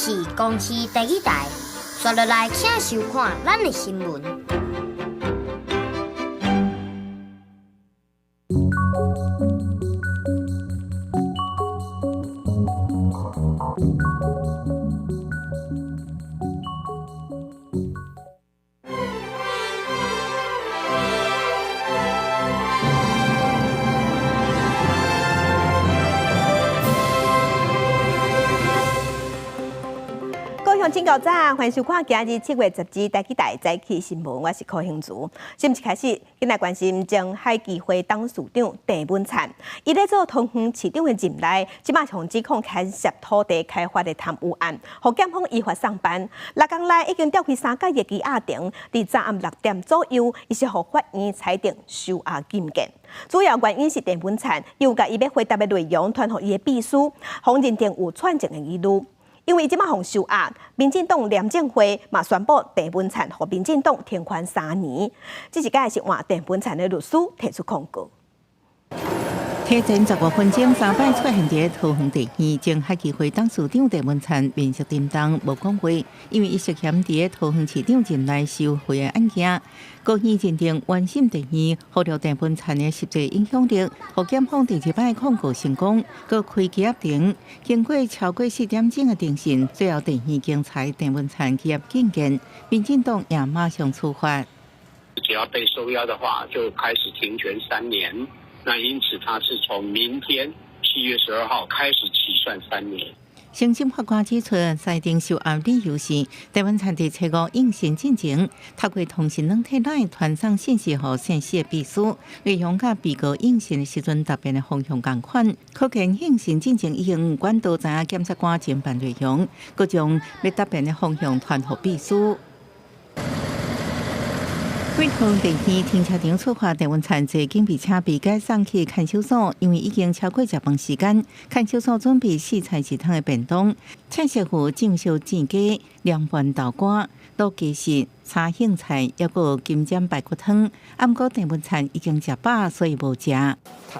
是公視第一台，紲落來請收看咱的新聞。請到早，歡迎收看今日7月12台語台早起新聞，我是柯興如。新聞開始，先來關心前海基會董事長鄭文燦，伊咧做桃園市長的任內，這馬予指控牽涉土地開發的貪污案，予檢方依法送辦。6工內已經調開三屆的羈押庭，佇昨暗6點左右，伊是予法院裁定收押禁見。主要原因是鄭文燦有共伊欲回答的內容傳予伊的秘書，予認定有串證的疑慮。因為這馬予收押，民進黨廉政會嘛宣布鄭文燦予民進黨停權3年。這一擺是換鄭文燦的律師提出控告。提前15分鐘三擺出現佇桃園地院，前海基會董事長鄭文燦面色沉重，無講話，因為伊涉嫌佇桃園市長任內受賄的案件。高院認定原審地院忽略鄭文燦的實際影響力，予檢方第二擺控告成功，閣開羈押庭，經過超過4點鐘的偵訊，最後地院經裁鄭文燦羈押禁見，民進黨也馬上處罰。只要被收押的話，就開始停權3年。那因此，他是從明天7月12號開始起算3年。承審法官指出，裁定收押理由是鄭文燦佇初五應訊進前，透過通訊軟體 LINE 傳送信息予姓施的秘書，內容佮被告應訊的時陣答辯的方向仝款，可見應訊進前已經管道知影檢察官偵辦內容，閣將欲答辯的方向傳予秘書。對桃園地院停車場出發，鄭文燦坐警備車被解送去看守所，因為已經超過食飯時間，看守所準備四菜一湯的便當，菜色有醬燒煎雞、涼拌豆乾、滷雞翅、炒莧菜，抑閣有金針排骨湯。啊，毋過鄭文燦已經食飽，所以無食。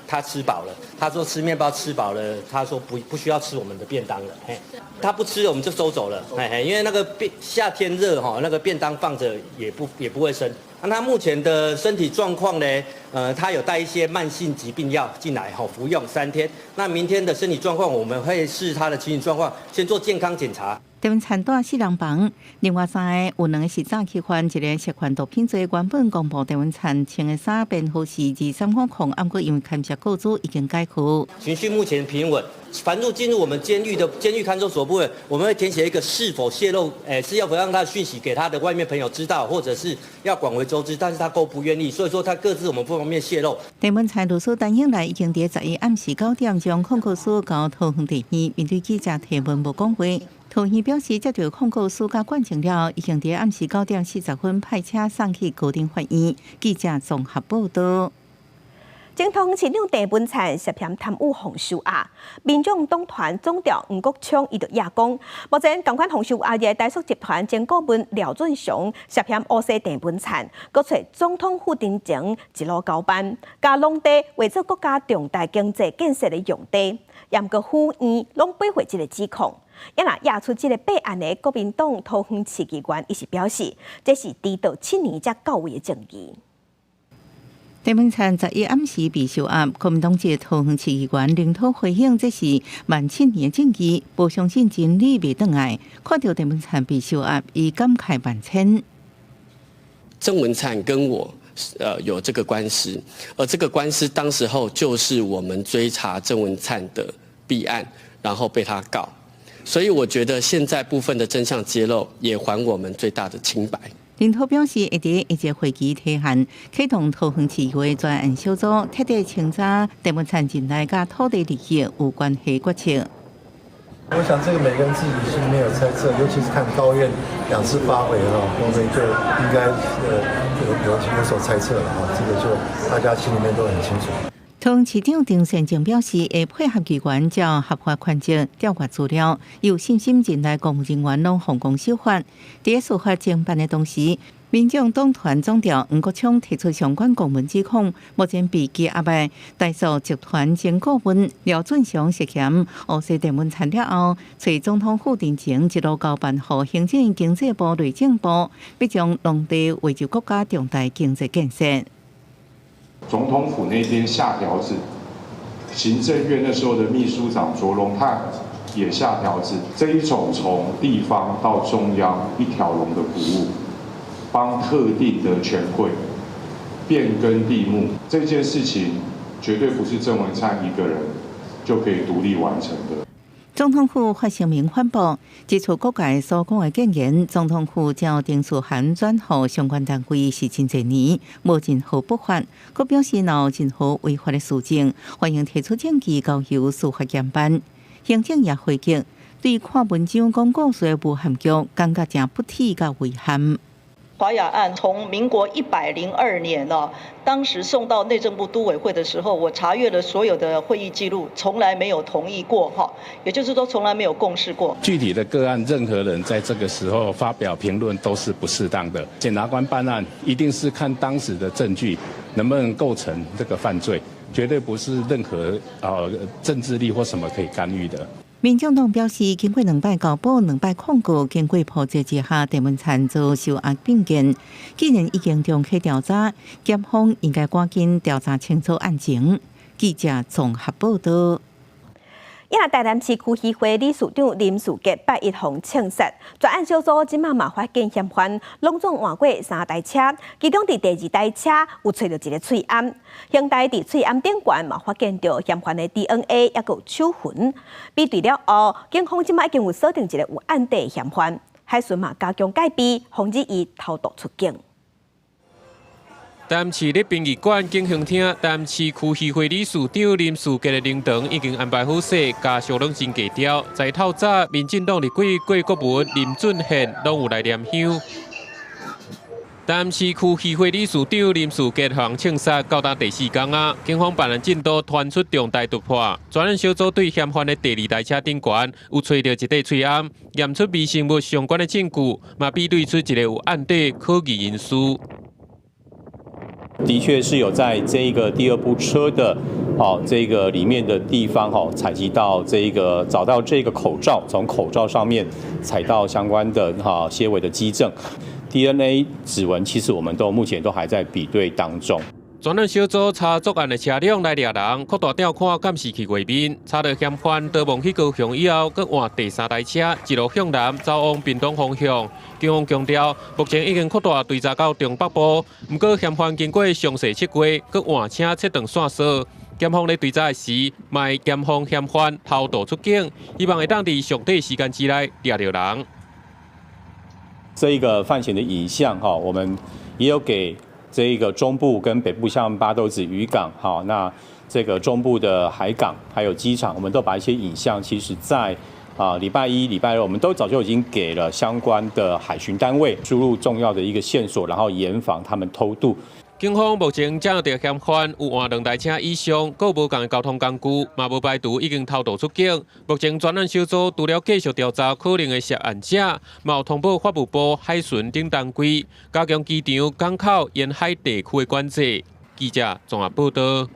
他吃飽了，他說吃麵包吃飽了，他說不需要吃我們的便當了。嘿，他不吃，我們就收走了。嘿嘿，因為那個便夏天熱哈，那個便當放着也不會生。那他目前的身體狀況呢？他有帶一些慢性疾病藥進來，吼，服用3天。那明天的身體狀況，我們會視他的情形狀況，先做健康檢查。鄭文燦蹛四人房，另外三个有兩个是早期犯，一个涉犯毒品罪。原本公布鄭文燦穿的衫編號是2350，毋過因為牽涉個資已經改號。情緒目前平穩，凡入進入我們監獄的監獄看守所部分，我們會填寫一個是否洩露，是要否讓他的訊息給他的外面朋友知道，或者是要廣為周知，但是他都不願意，所以說他個資我們不方便洩露。鄭文燦律師陳永來已經佇11暗時9點將控告書交桃園地院，面對記者提問無講話。桃園表示，接著控告書佮卷證了，已經佇暗時9點40分派車送去高等法院。記者綜合報道。前桃園市長鄭文燦涉嫌貪污予收押，民眾黨團總召黃國昌伊就也講，目前仝款予收押的台塑集團前顧問廖俊雄涉嫌烏紗鄭文燦，閣揣總統府陣前一路交辦，共農地劃做國家重大經濟建設的用地，毋過府院攏駁回這个指控。也若提出這个弊案的國民黨桃園市議員，伊是表示，這是遲到7年才到位的證據。鄭文燦11暗時被收押，國民黨籍桃園市議員林濤回應：這是慢7年的證據，無相信真理袂轉來。看著鄭文燦被收押，伊感慨萬千。鄭文燦跟我有這個官司，而這個官司當時候就是我們追查鄭文燦的弊案，然後被他告，所以我覺得現在部分的真相揭露，也還我們最大的清白。林濤表示，會佇下一個會期提案，啟動桃園市議會專案小組，徹底清查鄭文燦任內佮土地利益有關係決策。我想這個每個人自己心裡面有猜測，尤其是看高院兩次發回哈，我們就應該有所猜測了哈，這個就大家心裡面都很清楚。桃園市長張善政表示，會配合機關照合法權責調閱資料，有信心任內公務人員攏奉公守法。佇司法偵辦的同時，民眾黨團總召黃國昌提出相關公文指控，目前被羈押的台塑集團前顧問廖俊雄涉嫌烏勢鄭文燦了後，揣總統府陳情一路交辦予行政院經濟部、內政部，欲將農地劃入國家重大經濟建設。總統府那邊下條子，行政院那時候的秘書長卓榮泰也下條子，這一種從地方到中央一條龍的服務，幫特定的權貴變更地目，這件事情絕對不是鄭文燦一個人就可以獨立完成的。總統府發聲明反駁，指出各界所講的建言，總統府將程序函轉予相關單位是真濟年，無任何不法。閣表示若有任何違法的事證，歡迎提出證據交由司法檢辦。行政也回擊，對看文章講故事的無限劇，感覺誠不體佮遺憾。華雅案從民國102年呢，當時送到內政部都委會的時候，我查閱了所有的會議記錄，從來沒有同意過哈，也就是說從來沒有共識過。具體的個案，任何人在這個時候發表評論都是不適當的。檢察官辦案一定是看當時的證據能不能構成這個犯罪，絕對不是任何政治力或什麼可以干預的。民眾黨表示，經過兩擺交保、兩擺控告，經過波折之下，鄭文燦遭收押並見。既然已經重啟調查，檢方應該趕緊調查清楚案情。記者綜合報道。伊若台南市區議會理事長林士傑拜一予槍殺，專案小組這馬嘛發現嫌犯攏總換過三台車，其中佇第二台車有揣著一个喙罨，刑事佇喙罨頂懸嘛發現著嫌犯的 DNA，抑閣有手痕。比對了後，警方這馬已經有鎖定一个有案底的嫌犯，海巡嘛加強戒備，防止伊偷渡出境。台南市立殯儀館景興廳，台南市區議會理事長林士傑的靈堂已經安排好勢，家屬攏真低調。在透早，民進黨立委郭國文、林俊憲攏有來念香。台南市區議會理事長林士傑予人槍殺，到今第四工啊！警方辦案進度傳出重大突破，專案小組對嫌犯的第二台車頂懸有揣著一塊喙罨，驗出微生物相關的證據，嘛比對出一个有案底可疑人士。的確是有在這個第二部車的，哦，這個裡面的地方，哈，採集到這個找到這個口罩，從口罩上面採到相關的哈些微的跡證，DNA 指紋，其實我們都目前都還在比對當中。專案小組查作案的車輛來掠人，擴大調看監視器畫面，查著嫌犯逃亡去高雄以後，閣換第三台車，一路向南走往屏東方向。警方強調，目前已經擴大追查到中北部，毋過嫌犯經過詳細設計，閣換車切斷線索。檢方咧追查的時，嘛會嚴防嫌犯偷渡出境，希望會當佇上短時間之內掠著人。這一個犯嫌的影像，哈，我們也有給這一個中部跟北部，像八斗子漁港，哈，那這個中部的海港還有機場，我們都把一些影像，其實在啊禮拜一、禮拜二，我們都早就已經給了相關的海巡單位輸入重要的一個線索，然後嚴防他們偷渡。警方目前掌握著嫌犯有換兩台車以上，閣無仝交通工具，嘛無排除已經偷渡出境。目前專案小組除了繼續調查可能的涉案者，嘛有通報法務部海巡等單位，加強機場、港口沿海地區的管制。記者綜合報道。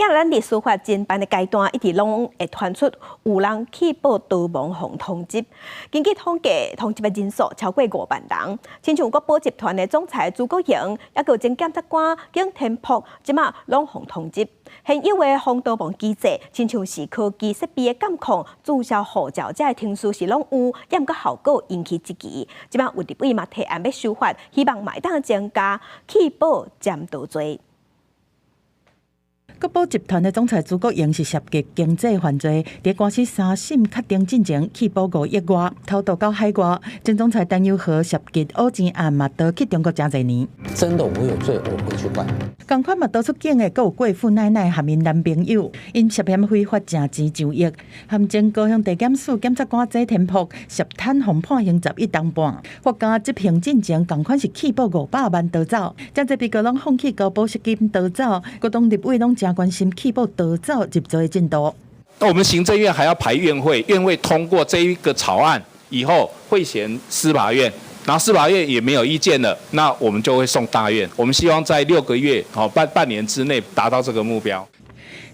抑咱佇司法偵辦的階段，一直攏會傳出有人去報逃亡予通緝。根據統計，通緝的人數超過5萬人。親像國寶集團的總裁朱國榮，抑閣前檢察官景天瀑，這馬攏予通緝。現有的防逃亡機制，親像是科技設備的監控、註銷護照這的程序是攏有，抑毋過效果引起質疑。這馬有立委嘛提案欲修法，希望嘛會當增加棄保潛逃罪。國寶集團的總裁朱國榮是涉及經濟犯罪，佇官司三審確定進前棄保5億外，偷渡到海外。前總裁陳又和涉及烏錢案嘛，逃去中國誠濟年。真的，我有罪，我會去關。仝款嘛逃出境的，閣有郭富奶奶和𪜶男朋友，𪜶涉嫌非法食錢上億，和前高雄地檢署檢察官謝天瀑涉貪予判刑11冬半。法官執行進前，仝款是棄保500萬逃走，誠濟被告攏放棄交保釋金逃走，各黨立委攏誠關心棄保逃走入罪的進度。那我們行政院還要排院會，院會通過這一個草案以後，會銜司法院，然後司法院也沒有意見了，那我們就會送大院。我們希望在6個月，哦半年之內達到這個目標。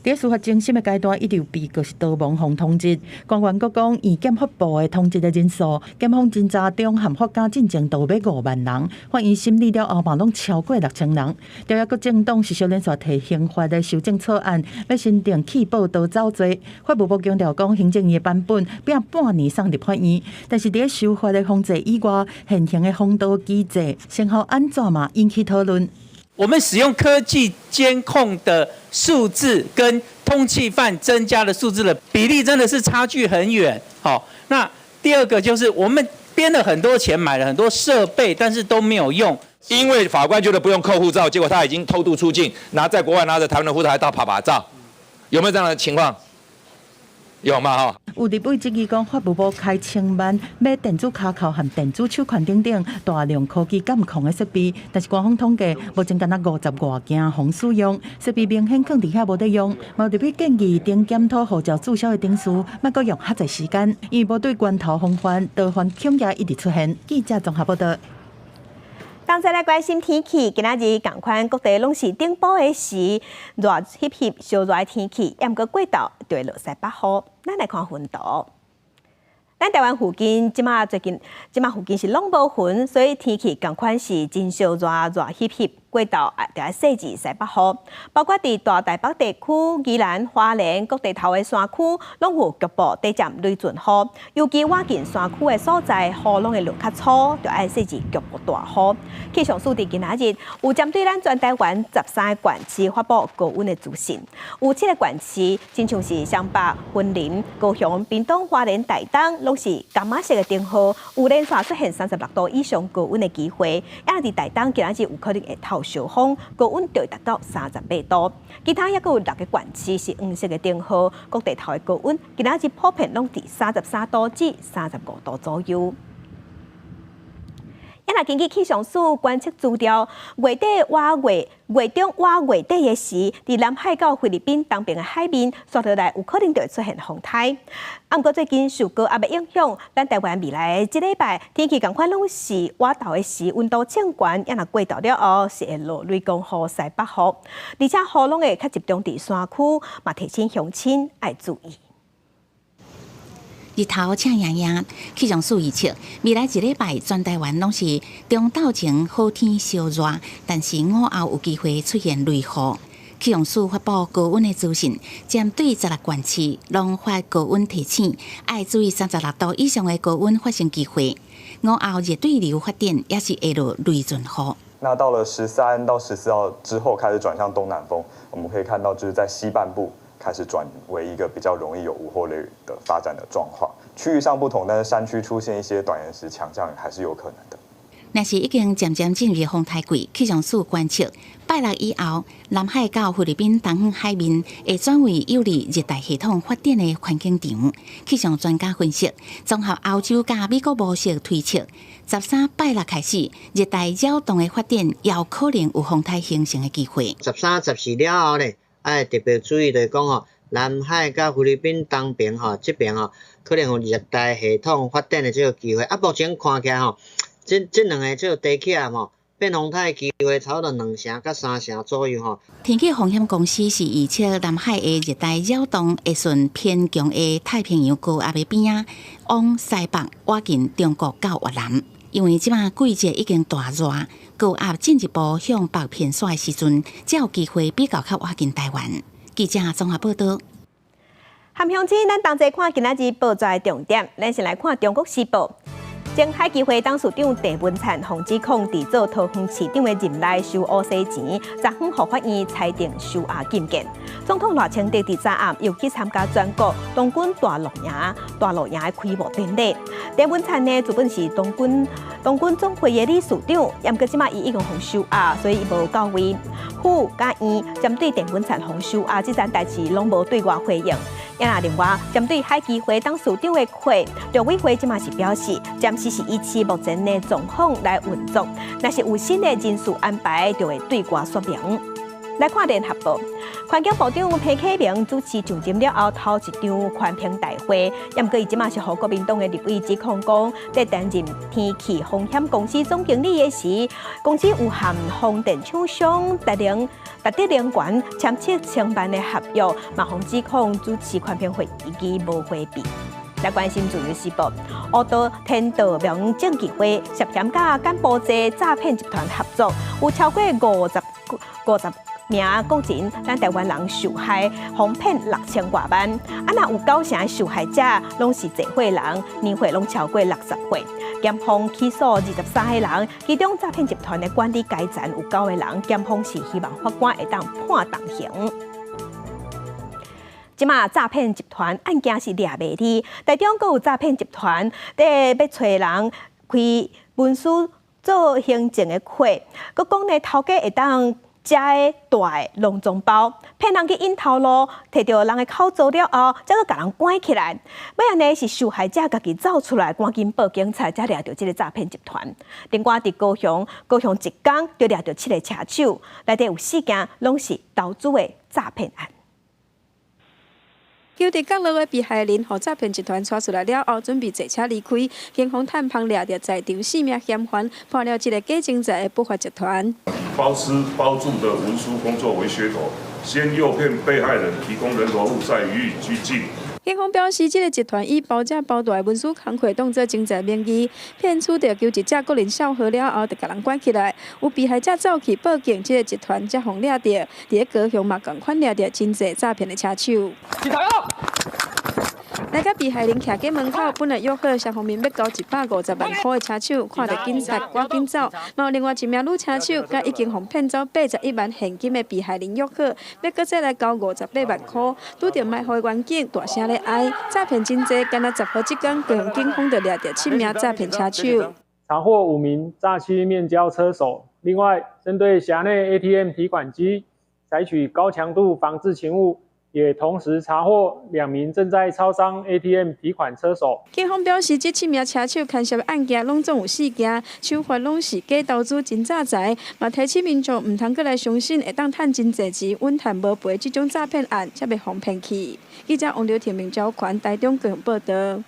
佇司法偵審的階段，一直有被告是逃亡予通緝。官員閣講，院檢發布的通緝的人數，檢方偵查中和法家進前都欲5萬人，法院審理了後嘛，攏超過6000人。朝野各政黨是小連續提刑法的修正草案，欲新訂棄保逃走罪。法務部強調講，行政院的版本拼半年送立法院，但是佇修法的風制以外，現行的防盜機制成效按怎嘛引起討論。我們使用科技監控的數字跟通緝犯增加的數字的比例真的是差距很遠。好，那第二個就是我們編了很多錢買了很多設備，但是都沒有用。因為法官覺得不用扣護照，結果他已經偷渡出境，拿在國外拿着台灣的護照還到趴趴走，有沒有這樣的情況？有嘛？哈。有立委質疑講，法務部開千萬買電子跤釦和電子手環等等大量科技監控的設備，但是官方統計目前干焦50外件予使用，設備明顯囥佇遐無咧用。嘛有立委建議，當檢討護照註銷的程序，莫閣用較濟時間，因為無對源頭防範，逃犯恐驚一直出現。記者綜合報道。同齊來關心天氣，今仔日仝款各地攏是頂晡的時熱翕翕燒熱的天氣，毋過過晝就會落西北雨。咱來看雲圖。咱台灣附近這馬最近這馬附近是攏無雲，所以天氣仝款是真燒熱熱翕翕。過晝啊，就愛細緻西北雨，包括佇大台北地區、宜蘭、花蓮各地頭的山區，攏有局部短暫雷陣雨。尤其倚近山區的所在，雨攏會落較粗，就愛細緻局部大雨。氣象署佇今仔日有針對咱全台灣13個縣市發布高溫的資訊，有七個縣市，親像是雙北、雲林、高雄、屏東、花蓮、台東，攏是柑仔色的燈號，有連續出現36度以上高溫的機會。啊，佇台東今仔日有可能會透燒風，高溫就會達到38度。其他抑閣有六個縣市是黃色的燈號，各地頭的高溫今仔日普遍攏佇33度至35度左右。啊，若根據氣象署觀測資料，月底倚月月中倚月底的時，佇南海到菲律賓東邊的海面，紲落來有可能就會出現風颱。啊，毋過最近受高壓的影響，咱台灣未來的這禮拜天氣仝款攏是倚晝的時溫度正懸，啊若過晝了後是會落雷公雨、西北雨，而且雨攏會較集中佇山區，嘛提醒鄉親愛注意。日頭赤炎炎，氣象署預測未來一禮拜全台灣攏是中晝前好天燒熱，但是午後有機會出現雷雨。氣象署發布高溫的資訊，針對16縣市攏發高溫提醒，愛注意36度以上的高溫發生機會。午後熱對流發展也是會落雷陣雨。那到了13到14號之後，開始轉向東南風，我們可以看到就是在西半部開始轉為一個比較容易有午後雷雨的發展的狀況，區域上不同，但是山區出現一些短延時強降雨還是有可能的。若是已經漸漸進入風颱季，氣象署觀測拜六以後，南海到菲律賓東方海面會轉為有利熱帶系統發展的環境場。氣象專家分析，綜合歐洲佮美國模式推測，13拜六開始，熱帶擾動的發展有可能有風颱形成的機會。 13、14了後咧，愛特別注意就是講吼，南海佮菲律賓東邊吼，這邊吼，可能有熱帶系統發展的這個機會。啊，目前看起來吼，這兩个這個低氣壓吼，變風颱的機會差不多2成佮3成左右吼。天氣風險公司是預測南海的熱帶擾動會順偏強的太平洋高壓的邊仔，往西北倚近中國到越南。因為這馬季節已經大熱，高壓進一步向北偏徙的時陣，才有機會比較較倚近台灣。記者綜合報道。含鄉親，咱同齊看今仔日報紙的重點。咱先來看《中國時報》。前海基會董事長鄭文燦予指控佇做桃園市長的任內收烏西錢，昨昏予法院裁定收押禁見。總統賴清德佇昨暗又去參加全國童軍大露營大露營的開幕典禮。鄭文燦呢，原本是童軍總會的理事長，毋過這馬伊已經予收押，所以伊無到位。府佮院針對鄭文燦予收押這件代誌，攏無對外回應。啊，另外，針對海基會董事長的缺，陸委會這馬是表示，暫時是維持目前的狀況來運作，若是有新的人事安排，就會對外說明。來看聯合報，環境部長彭啟明主持上任了後頭一場環評大會，毋過伊這馬是予國民黨的立委指控講，佇擔任天氣風險公司總經理的時，公司有和風電廠商達能達德能源簽7000萬的合約，嘛予指控主持環評會議無迴避。來關心自由時報，烏道天道盟證監會涉嫌佮柬埔寨詐騙集團合作，有超過50名國人，咱台灣人受害，予騙6000外萬。啊，若有九成受害者攏是濟歲人，年歲攏超過60歲。檢方起訴23個人，其中詐騙集團的管理階層有九個人，檢方是希望法官會當判重刑。這馬詐騙集團案件是掠袂離，台中閣有詐騙集團佇欲揣人開文書做行政的課，閣講呢頭家會當食的大的攏總包，騙人去引頭路，提著人的口座了後，才閣共人關起來。尾仔呢是受害者家己走出來，趕緊報警察，才掠著這个詐騙集團。另外佇高雄，高雄一工就掠著七个車手，內底有四件攏是投資的詐騙案。勼佇角落的被害人，予詐騙集團帶出來了後，準備坐車離開。警方探訪掠著在場四名嫌犯，破了一个假錢財的不法集團。包吃包住的文書工作為噱頭，先誘騙被害人提供人頭戶，再予以拘禁。警方表示，這个集團以包食包蹛的文書工課當做錢財名義，騙取著求職者個人數號了後，就共人關起來。有被害者走去報警，這个集團才予掠著。佇咧高雄嘛，仝款掠著真濟詐騙的車手。來共被害人徛佇門口，本來約好雙方面欲交150萬箍的車手，看著警察趕緊走。嘛有另外一名女車手，佮已經予騙走81萬現金的被害人約好，欲閣再來交58萬箍。拄著埋伏的員警大聲咧哀，詐騙真濟，干焦10號這工，高雄警方就掠著七名詐騙車手。查獲五名詐欺面交車手。另外，針對轄內 ATM 提款機，採取高強度防制勤務。也同時查獲兩名正在超商 ATM 提款車手。警方表示，這七名車手牽涉的案件攏總有四件，手法攏是假投資真詐財，嘛提醒民眾毋通閣來相信會當趁真濟錢、穩趁無賠這種詐騙案，才袂予騙去。記者王劉庭明、焦權台中高雄報導。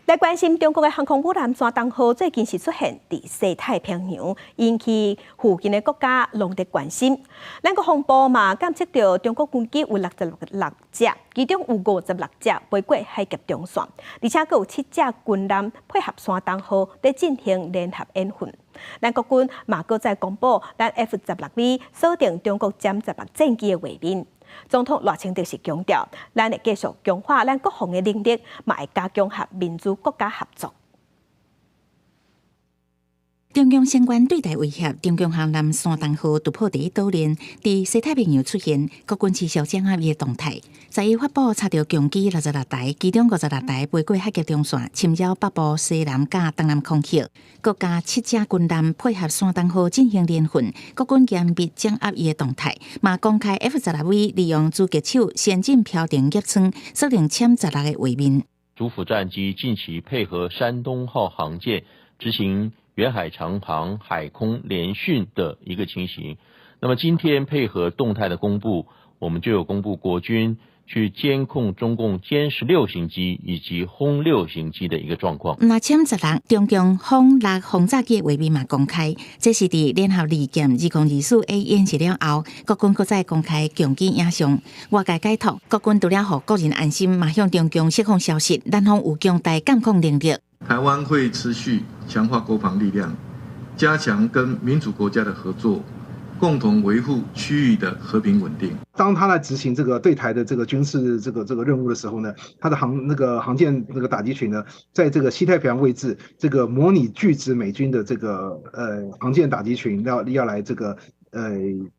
來關心中國的航空母艦山東號最近是出現佇西太平洋，引起附近的國家攏佇關心。咱國防部嘛監測著中國軍機有66隻，其中有56隻飛過海峽中線，而且閣有七隻軍艦配合山東號佇進行聯合演訓。咱國軍嘛閣再公布，咱 F-16V 鎖定中國殲十六戰機的畫面。總統賴清德是強調，咱會繼續強化咱國防的能力，嘛會加強和民主國家合作。中共相關對台威脅，中共航艦山東號突破第一島鏈，佇西太平洋出現，國軍持續掌握伊的動態。11發布查著共機66台，其中56台飛過海峽中線，侵擾北部西南佮東南空域。閣加七隻軍艦配合山東號進行聯訓，國軍嚴密掌握伊的動態，嘛公開 F-16V 利用狙擊手先進飄屏攝艙鎖定殲十六的畫面。主輔戰機近期配合山東號航艦執行遠海長航海空聯訓的一個情形，那麼今天配合動態的公布，我們就有公布國軍去監控中共殲十六型機以及轟六型機的一個狀況。那殲十六中共轟六轟炸機的畫面嘛公開，這是佇聯合利劍2024 A 演習了後，國軍閣再公開共機影像。外界解讀，國軍除了予國人安心，嘛向中共釋放消息，咱方有強大監控能力。台灣會持續強化國防力量，加強跟民主國家的合作，共同維護區域的和平穩定。當他來執行這個對台的這個軍事這個任務的時候呢，他的航那個航艦那個打擊群呢，在這個西太平洋位置，這個模擬拒止美軍的這個航艦打擊群要來這個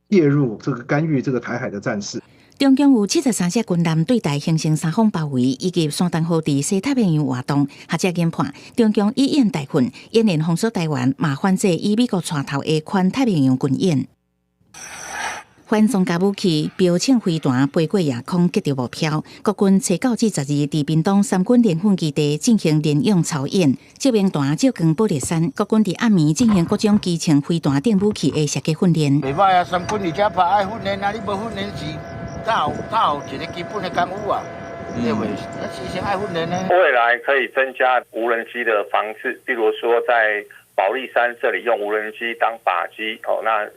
介入這個干預這個台海的戰事。中共有73隻軍艦對台形成三方包圍，以及山東號佇西太平洋活動。學者研判，中共以演代訓，演練封鎖台灣，嘛反制以美國帶頭的環太平洋軍演。反裝甲武器、標槍飛彈飛過夜空，擊著目標。國軍初九至十二佇屏東三軍聯訓基地進行聯勇操演，照明彈照光寶勒山。國軍佇暗暝進行各種機槍飛彈等武器的射擊訓練。袂歹啊，三軍佇遮拍愛訓練啊，你無訓練是哪有哪有一個基本的功夫啊？對袂？那事先愛訓練呢。未來可以增加無人機的防治，比如說在保利山這裡用無人機當靶機，哦，那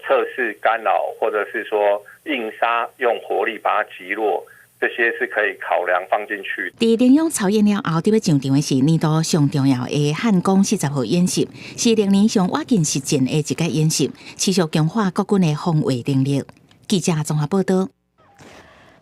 測試干擾，或者是說硬殺用火力把它擊落，這些是可以考量放進去。佇聯勇操演了後，佇欲上場的是年度上重要的漢光40號演習，是歷年上倚近實戰的一屆演習，持續強化國軍的防衛能力。記者綜合報道。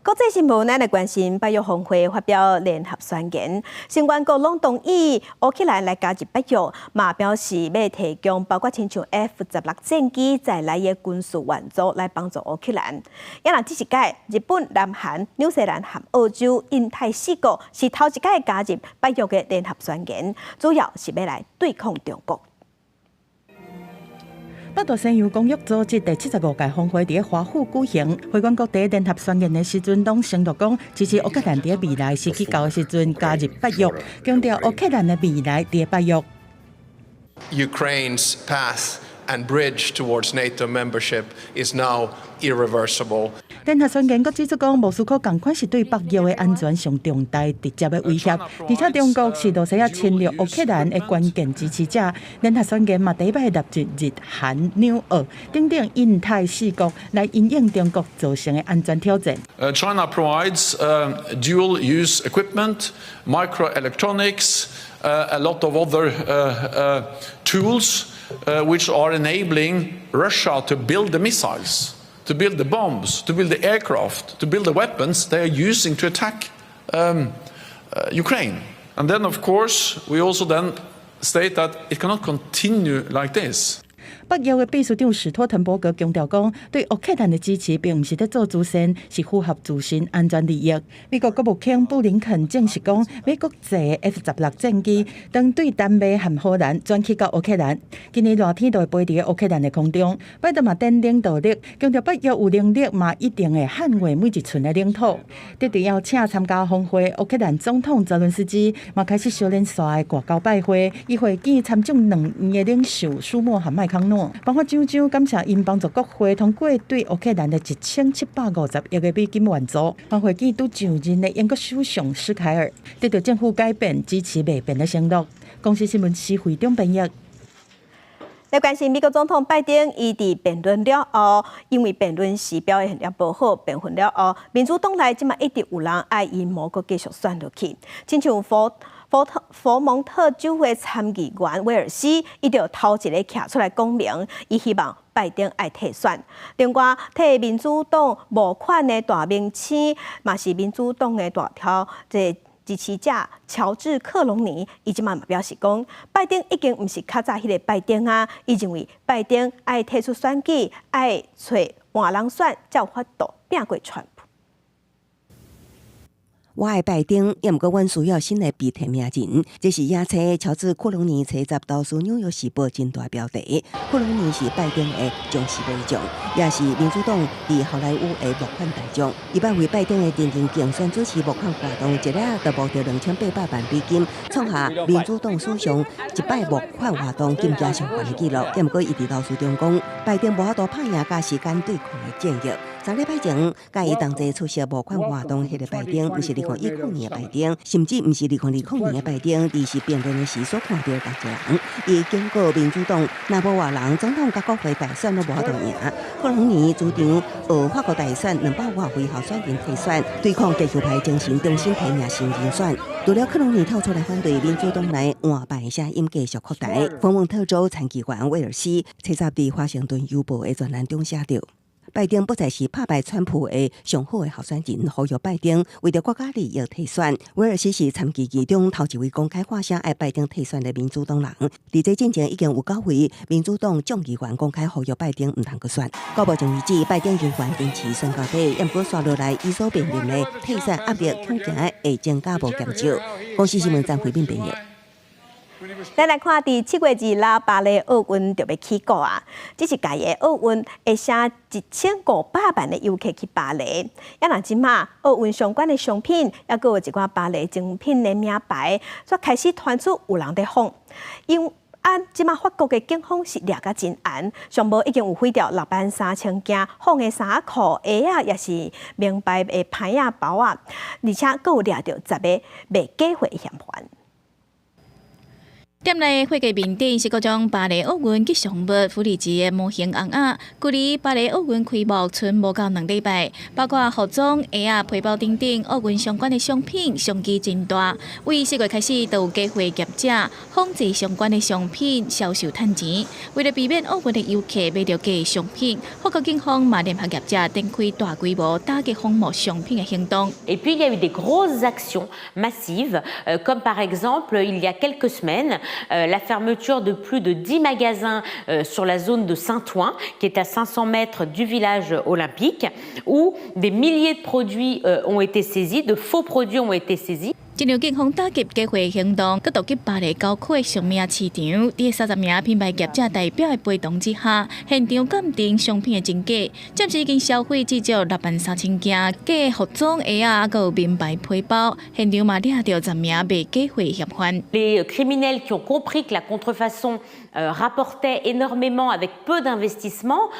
國際新聞，咱來關心北約峰會發表聯合宣言，成員國攏同意烏克蘭來加入北約，嘛表示欲提供包括親像 F-16戰機在內的軍事援助來幫助烏克蘭。也若這一屆，日本、南韓、紐西蘭和澳洲、印太四國是頭一屆加入北約的聯合宣言，主要是欲來對抗中國。北大西洋公約組織第75屆峰會佇華府舉行，會員國佇聯合宣言的時陣，攏承諾講支持烏克蘭佇未來時機到的時陣加入北約，強調烏克蘭的未來佇北約。 Ukraine's path and bridge towards NATO membership is now irreversible. 聯合宣言閣指出講，莫斯科仝款是對北約的安全上重大直接的威脅，而且中國是羅西亞侵略烏克蘭的關鍵支持者。聯合宣言嘛，第一擺納入日韓紐澳等等印太四國來因應中國造成的安全挑戰。 China provides dual-use equipment, microelectronics, a lot of other tools which are enabling Russia to build the missiles, to build the bombs, to build the aircraft, to build the weapons they are using to attack Ukraine. And then, of course, we also then state that it cannot continue like this. 北約的秘書長史托滕伯格強調講，對烏克蘭的支持並毋是咧做慈善，是符合自身安全利益。美國國務卿布林肯證實講，美國製的 F-16戰機當對丹麥和荷蘭轉去到烏克蘭，今年熱天就會飛佇烏克蘭的空中。拜登嘛展領導力，強調北約有能力嘛一定會捍衛每一寸的領土。得到邀請參加峰會，烏克蘭總統澤倫斯基嘛開始小連續的外交拜會，伊會見參眾兩院的領袖舒默和麥康諾，頒發獎章感謝𪜶幫助國會通過對烏克蘭的1750億的美金援助。嘛會見拄上任的英國首相施凱爾，得到政府改變支持袂變的承諾。公視新聞施惠中編譯。來關心美國總統拜登，伊佇辯論了後，因為辯論時表現了無好，辯論了後，民主黨內這馬一直有人愛伊無閣繼續選落去，親像佛蒙特州的參議員威爾斯，伊就頭一個徛出來講明，伊希望拜登愛退選。另外，替民主黨募款的大明星，嘛是民主黨的大頭，這支持者喬治克隆尼，伊這馬嘛表示講，拜登已經毋是較早彼個拜登啊，伊認為拜登愛退出選舉，愛揣換人選，才有法度拚過川普。我愛拜登，也毋過阮需要新的被提名人。這是影星喬治庫隆尼初十投書紐約時報真大標題。庫隆尼是拜登的忠實門將，也是民主黨佇好萊塢的募款大將。伊捌為拜登的電視競選主持募款活動，一下就募著2800萬美金，創下民主黨史上一擺募款活動金額上懸的紀錄。也毋過伊佇投書中講，拜登無法度拍贏佮時間對抗的戰役。3禮拜前，佮伊同齊出席募款活動，彼個拜登，毋是2010年的拜登，甚至毋是2020年的拜登，而是辯論的時所看著的仝一個人。伊警告民主黨，若無換人，總統佮國會大選攏無法度贏。克隆尼主張法國大選200外位候選人退選，對抗極右派精神重新提名新人選。除了克隆尼跳出來反對民主黨內換拜的聲音繼續擴大，佛蒙特州參議員威爾斯，初十佇華盛頓郵報的專欄中寫著。拜登不再是拍敗川普的上好的候選人，呼籲拜登為著國家利益退選。威爾斯是參議院中頭一位公開發聲愛拜登退選的民主黨人。佇這進前已經有九位民主黨眾議員公開呼籲拜登毋通閣選。到目前為止，拜登猶原堅持選到底，毋過紲落來，伊所面臨的退選壓力恐驚會增加無減少。公視新聞張惠敏編譯。咱來看，佇7月26巴黎奧運就欲起鼓啊！這一屆的奧運會寫1500萬的遊客去巴黎。啊若這馬奧運相關的商品，抑閣有一寡巴黎精品的名牌，煞開始傳出有人佇仿。因為啊，這馬法國的警方是掠甲真嚴，上無已經有毀掉6萬3千件仿的衫褲、鞋仔，抑是名牌的牌仔包仔，而且閣有掠著10個賣假貨的嫌犯。店內貨架面頂是各種巴黎奧運吉祥物福利機的模型尪仔，距離巴黎奧運開幕賰無夠2禮拜，包括服裝、鞋仔、皮包等等奧運相關的商品商機真大。為4月開始，就有假貨業者仿製相關的商品銷售趁錢。為了避免奧運的遊客買著假商品，法國警方嘛聯合業者展開大規模打擊仿冒商品的行動。 Et puis il y a eu des grosses actions massives, comme par exemple il y a quelques semaines, la fermeture de plus de 10 magasins sur la zone de Saint-Ouen, qui est à 500 mètres du village olympique, où des milliers de produits ont été saisis, de faux produits ont été saisis. 這場警方打擊假貨行動，閣突擊巴黎郊區的著名市場，佇30名品牌業者代表的陪同之下，現場鑑定商品的真假，暫時已經銷毀至少6萬3千件假服裝、鞋仔，閣有名牌皮包，現場嘛掠著10名賣假貨嫌犯。 Les criminels qui ont compris que la contrefaçon rapportait énormément avec peu d'investissement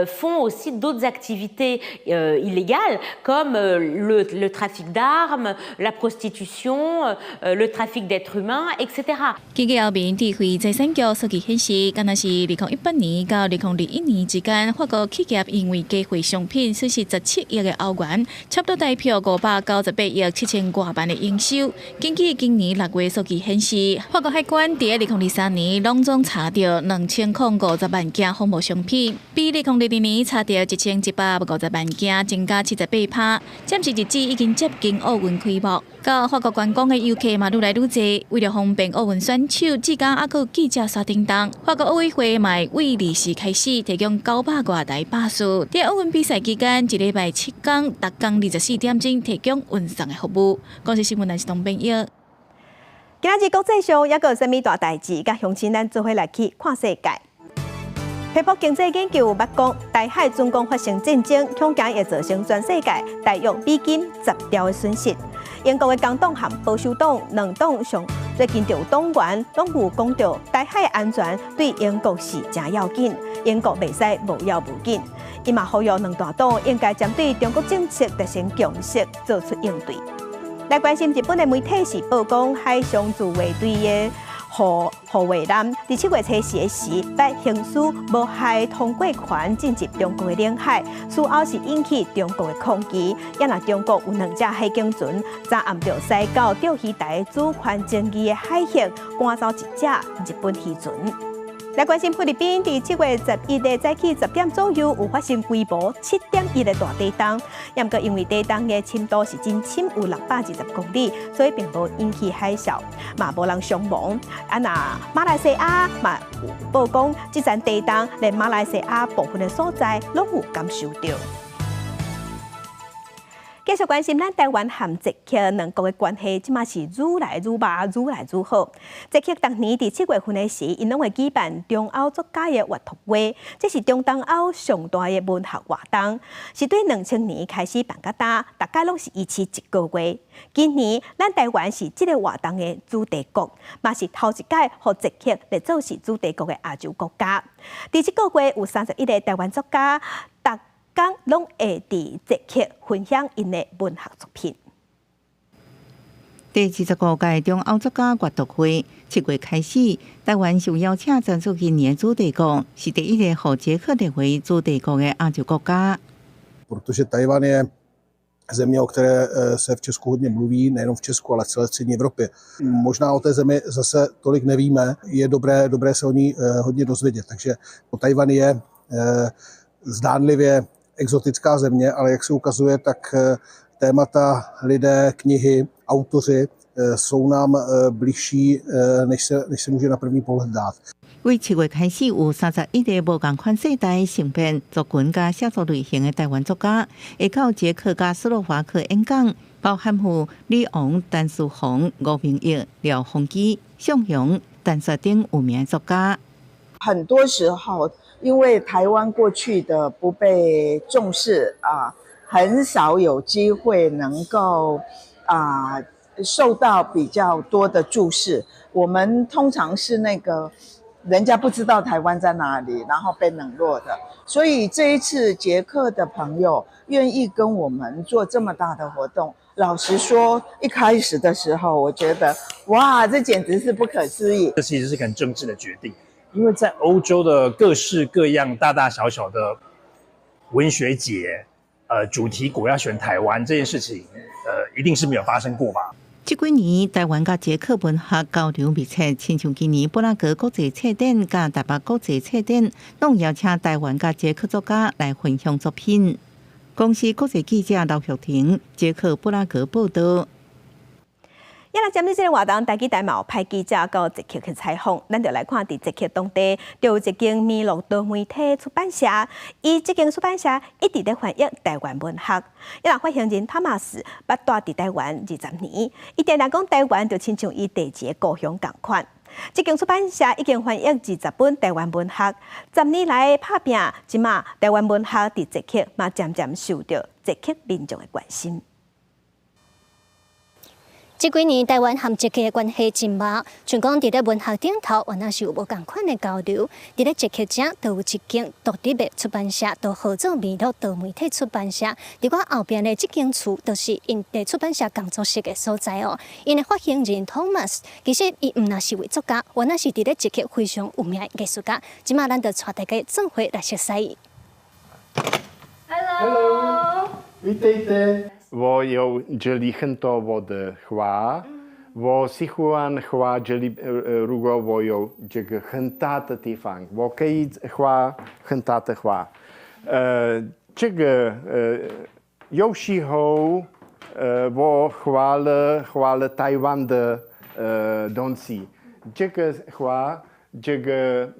font aussi d'autres activités illégales comme le trafic d'armes, la prostitution, le trafic d'êtres humains, etc. 根據歐盟智慧財產局數據顯示，敢若是2018年到2021年之間，法國企業因為假貨商品損失17億的歐元，差不多代表598億7千外萬的營收。根據今年6月數據顯示，法國海關佇2023年攏總查著2050萬件仿冒商品，比2022年查著1150萬件增加78%。暫時日子已經接近奧運開幕，到法國觀光的遊客嘛愈來愈濟，為了方便奧運選手，至今猶閣有記者煞叮當。法國奧委會嘛會為20時開始提供900外台巴士，佇奧運比賽期間，一禮拜7工，逐工24點鐘提供運送的服務。公視新聞來自東編譯。今仔日國際上猶閣有啥物大代誌？佮鄉親咱做伙來去看世界。彭博經濟研究捌講，台海準講發生戰爭，恐驚會造成全世界大約美金10兆的損失。英國的工黨和保守黨兩黨上最近就有黨員攏有講著台海安全對英國是誠要緊，英國袂使無要無緊。伊嘛呼籲兩大黨應該針對中國政策達成共識，做出應對。來關心日本的媒體是報講海上自衛隊的護衛艦，佇7月初四的時，欲行使無害通過權進入中國的領海，事後是引起中國的抗議。也若中國有兩隻海警船，昨暗就駛到釣魚台主權爭議的海域，趕走一隻日本漁船。來關心菲律賓，佇7月11日早起10點左右，有發生規模7.1的大地動。毋過因為地動的深度是真深，有620公里，所以並無引起海嘯，嘛無人傷亡。啊，若馬來西亞嘛有報講，這陣地動連馬來西亞部分的所在攏有感受著。繼續關心咱台灣和捷克兩國的關係，這馬是愈來愈密，愈來愈好。捷克逐年佇7月份的時，𪜶攏會舉辦中歐作家的閱讀會，這是中東歐上大的文學活動，是對2000年開始辦到今，逐擺攏是維持一個月。今年咱台灣是這个活動的主題國，嘛是頭一擺予捷克來做是主題國的亞洲國家。佇這個月有31個台灣作家，逐工攏會佇捷克分享𪜶的文學作品。第25屆中歐作家閱讀會7月開始，台灣受邀請爭取今年主題國，是第一个予捷克列為主題國的亞洲國家。 Protože Tchaj-wan je země, o které se v Česku hodně mluví, nejenom v Česku, ale v celé střední Evropě. Možná o té zemi zase tolik nevíme, je dobré se o ní hodně dozvědět. Takže Tchaj-wan je zdánlivě exotická země, ale jak se ukazuje, tak témata, lidé, knihy, autoři jsou nám bližší, než se může na první pohled zdát. 為7月開始，有31個無仝款世代性別族群佮寫作類型的台灣作家，會到捷克佮斯洛伐克演講，包含有李昂、陳思宏、吳明益、廖鴻基、宋雄、陳雪等有名作家。很多時候，因為台灣過去的不被重視啊，很少有機會能夠啊受到比較多的注視。我們通常是那個人家不知道台灣在哪裡，然後被冷落的。所以這一次捷克的朋友願意跟我們做這麼大的活動，老實說，一開始的時候，我覺得哇，這簡直是不可思議。這其實是很政治的決定，因為在歐洲的各式各樣大大小小的文學節，主題國要選台灣這件事情，一定是沒有發生過吧？這幾年，台灣佮捷克文學交流密切，親像今年布拉格國際冊展佮台北國際冊展，攏邀請台灣佮捷克作家來分享作品。公視國際記者劉玉婷，捷克布拉格報道。一來針對這个活動，台記台嘛有派記者到捷克去採訪，咱就來看佇捷克當地，就有一間麋鹿多媒體出版社，伊這間出版社一直咧翻譯台灣文學。伊若發行人湯馬斯捌蹛佇台灣20年，伊定定講台灣就親像伊第二个故鄉仝款。這間出版社已經翻譯20本台灣文學，10年來拍拚，這馬台灣文學佇捷克嘛漸漸受著捷克民眾的關心。這幾年台灣和捷克的關係真密，像講佇咧文學頂頭，原來是有無仝款的交流。佇咧捷克遮，就有一間獨立的出版社，就號做麋鹿多媒體出版社。佇我後邊的這間厝，就是𪜶佇出版社工作室的所在哦。𪜶的發行人 Thomas，其實伊毋若是位作家，原來是佇咧捷克非常有名的藝術家。這馬咱就帶大家做伙來熟悉伊。 Hello， Vítejte。我有這裡很多我的畫，我喜歡畫這裡。如果我有這個很大的地方，我可以畫很大的畫。這個有時候我畫了台灣的東西，這個畫這個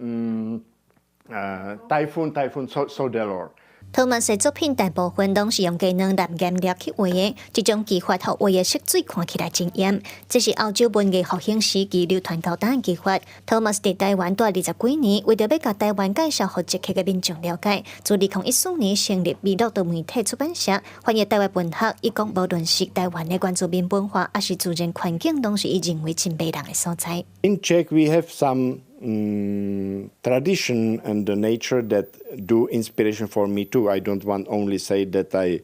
颱風 Soudelor。 托馬斯的作品大部分攏是用雞卵藍顏料去畫的，這種技法予畫的色水看起來真豔。這是歐洲文藝復興時期流傳到今的技法。托馬斯佇台灣蹛20幾年，為著欲共台灣介紹予捷克的民眾了解，自2014年成立麋鹿多媒體出版社，翻譯台灣文學。伊講，無論是台灣的原住民文化，抑是自然環境，攏是伊認為真迷人的所在。 In Czech, we have some tradition and the nature that do inspiration for me too. I don't want only say that I